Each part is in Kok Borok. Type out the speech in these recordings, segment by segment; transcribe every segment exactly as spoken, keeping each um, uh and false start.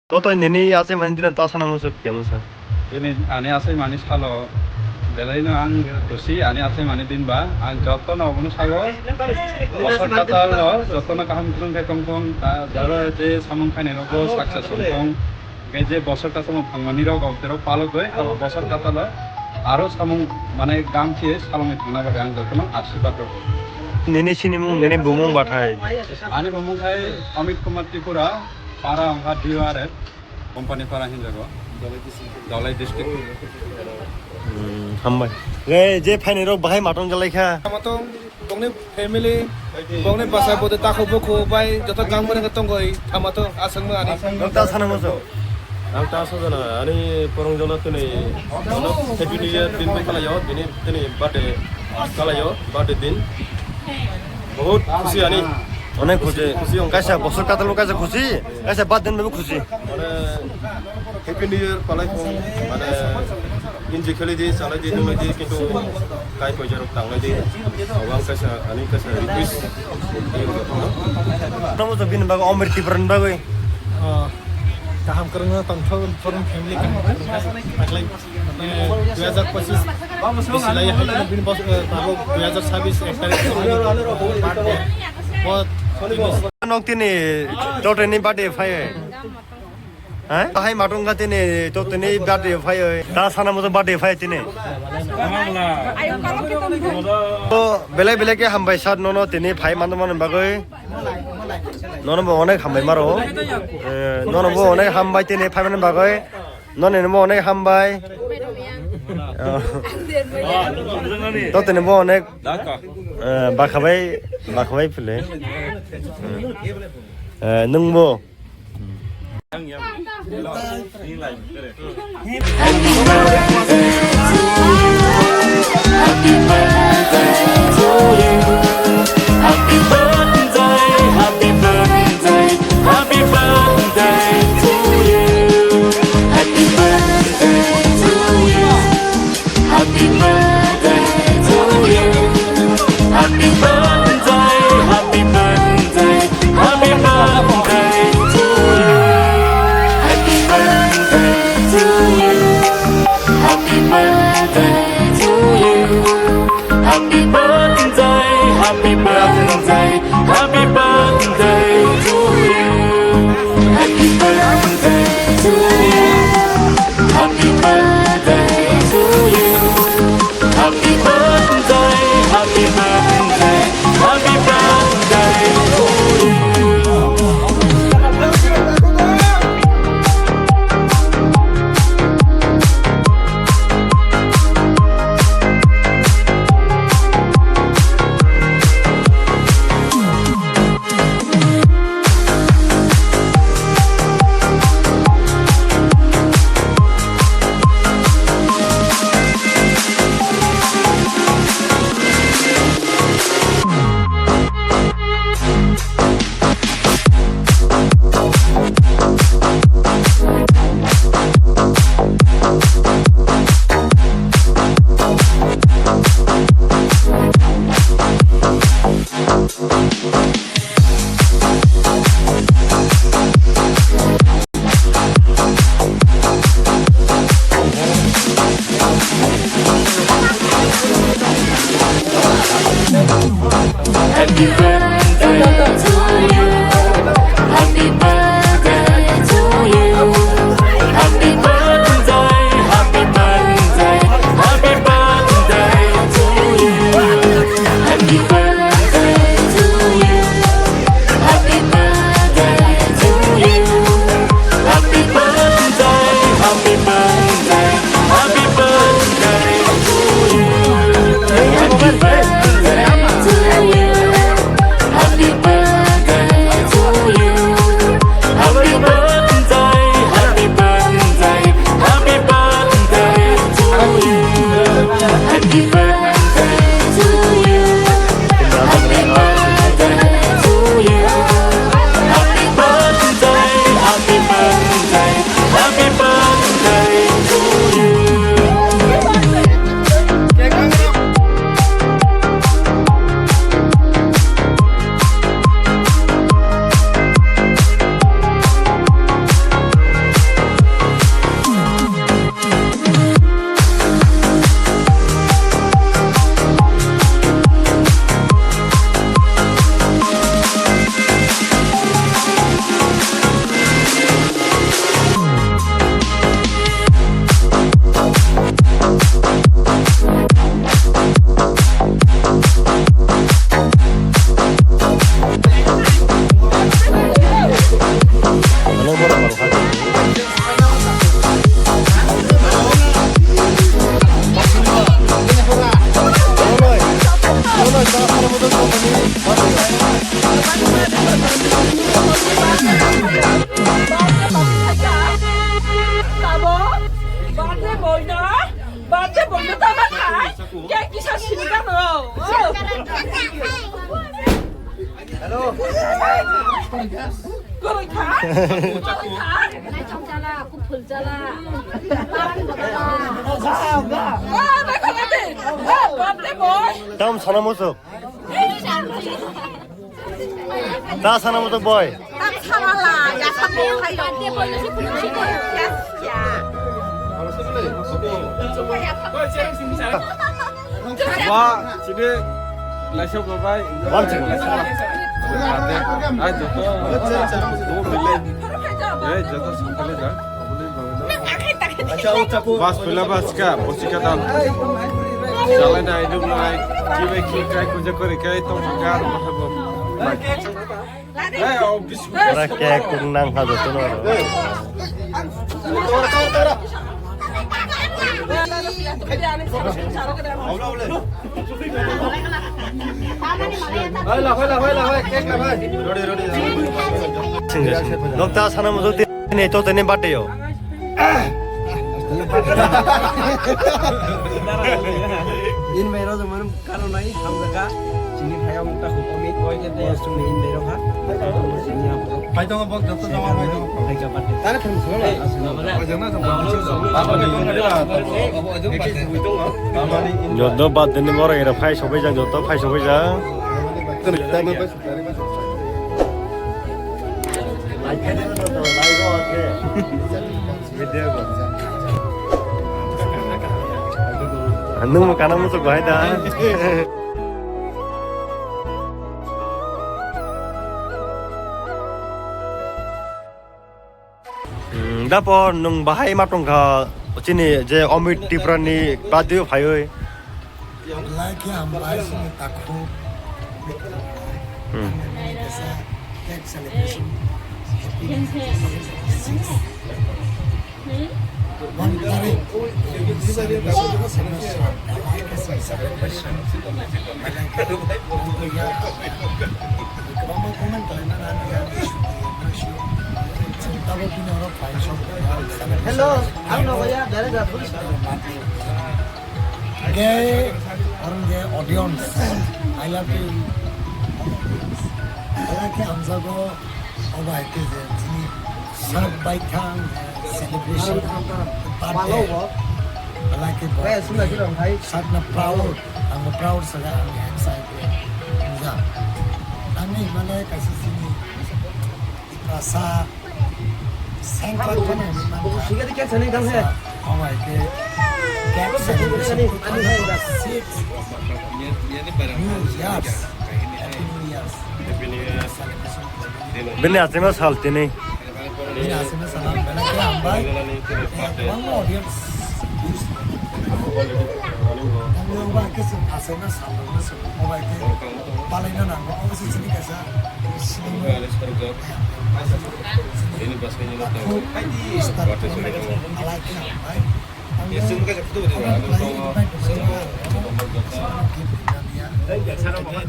Toto nini achaimani dino ta sana muchuk khe musa. Ini ani achaimani salo belaino ang khusi, ani achaimani din ba ang jotono obono sago. Bosor kwtal no jotono kaham kwrwng khe tongthong, ta jaro je samung khainai rokbo success wngthong. Hingke je bosor kwtal no thangmani rok, o terok palok bai, abo bosor kwtal o aro samung mane gam khe salongni thangna bagwi ang jotono asirwad rw. Nini sinimung, nini bumung bathai? Ani bumung khai Amit Kumar Tripura, para wngkha D O R F. Company para hinjago. Dhalai district. Hmm, hambai. Ei, je phainai rok bahai matong jalai kha. Tamo tong, bongni family, bongni bwsai bwtwi takhuk bukhuk bai joto gang mani khe tongoi, tamo tong, aswk ma ani. Nokta sana muso. Ang ta sajana, ani porong jona tini, ano Happy New Year din bai kalayo, bini tini birthday kalayo, birthday din. Bahut khusi ani. Onek khusi. Khusi wng. Kaisa bosor kwtal o kaisa khusi, kaisa birthday din bo khusi. Mane Happy New Year palai phung, mane enjoy khlai di, chalai di, nunglai di, kintu kai poisa rok tanglai di. Abang kaisa, ani kaisa request. Tamo to bini bagwi Amir Tripura ni bagwi. Oh, kaham kwrwngno tongthok, foreign family kaham kwrwngkha. Taklai, eh, dui hajar pachis bisilai hai bini bos-, eh, tabuk dui hajar chabis ek tarikh birthday. Bo Nok tini toteni birthday phai. Hai? Hai matung ga tini toteni birthday phai. Ta sana mo birthday phai tini. To belai belai ke hambai sat nono tini phai mano mano bagwi. Nono bo onek hambai maro. Eh, nono bo onek hambai tini phai mano bagwi. Nono bo onek hambai. To tini bo onek, eh, bakhabai, bakhabai phile. Eh, nungbo. Happy birthday to you. Happy birthday, happy birthday, happy birthday to you. Happy birthday to you. Happy birthday to you. Happy birthday, happy birthday, happy birthday to you. Happy birthday to you. Happy birthday to you. Happy birthday, happy birthday, happy birthday to you. Happy birthday to you. Happy birthday to you. Happy birthday, happy birthday, happy birthday to you. Happy birthday to you. Happy birthday to you. Happy birthday, happy birthday, happy birthday to you. Happy birthday to you. Happy birthday. Hello. Tam sana muchuk. Ta sana muchuk boy. Ba, chini laisa babai. Bam chini. Ai joto, bo bile. Ei joto sokale da. Bas pila bas ka, bosi ka dam. Chalai nai, dum nai, kibai ki kai kuja kori kai tong ka, mahabo. Ora kek kung nang ha joto no aro. Nokta sana muchuk tini to tini birthday yo. In mai rojak mani karon nai hamjaka chini phai amuk ta hukomi koi ke te sung in mai rokha chini amuk phai tongo bok joto jama phai tongo phai ka birthday tare thang sung la joto birthday ni borok era phai sobai jang joto phai sobai jang. Nung mo kana muchuk bahai da. Hmm, dapo nung bahai ma tongkha chini je Omit Tripura ni radio phaiwi. Belai khe hambai chini takhuk. Hmm. Ani kesa cake celebration. Happy one tarik. Belai kesa celebration. Belai khe. Kwbangma comment khlaina nang ya. Chwng tabuk bini oro phai sok. Hello, ang no ya, direct ga police. Ge, arong ge audience. I love you. Belai khe hamjago, obo hai khe je chini sak bai thang celebration birthday. Belai khe bo sak na proud, ang proud saka ang excited. Hamjak. Ang ni mane kaisa chini Tiprasa Central Government ni mangkha. Omo hai khe cake celebration six New Years. Happy New Years. Bini aswkno sal tini. Bini aswkno sal, belai khe hambai. Kwbangma audience. Ang bo hai khe chwng aswkno sal rwgwno chwng omo hai khe palaina nango. Omo se chini kaisa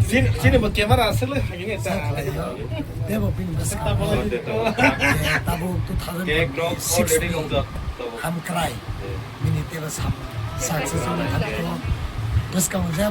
Chini, chini bo camera aswk le hagini ta. Tebo bini bwskango tabuk two thousand twenty-six ni hamkrai bini tebo sam success wngkha. Bwskango je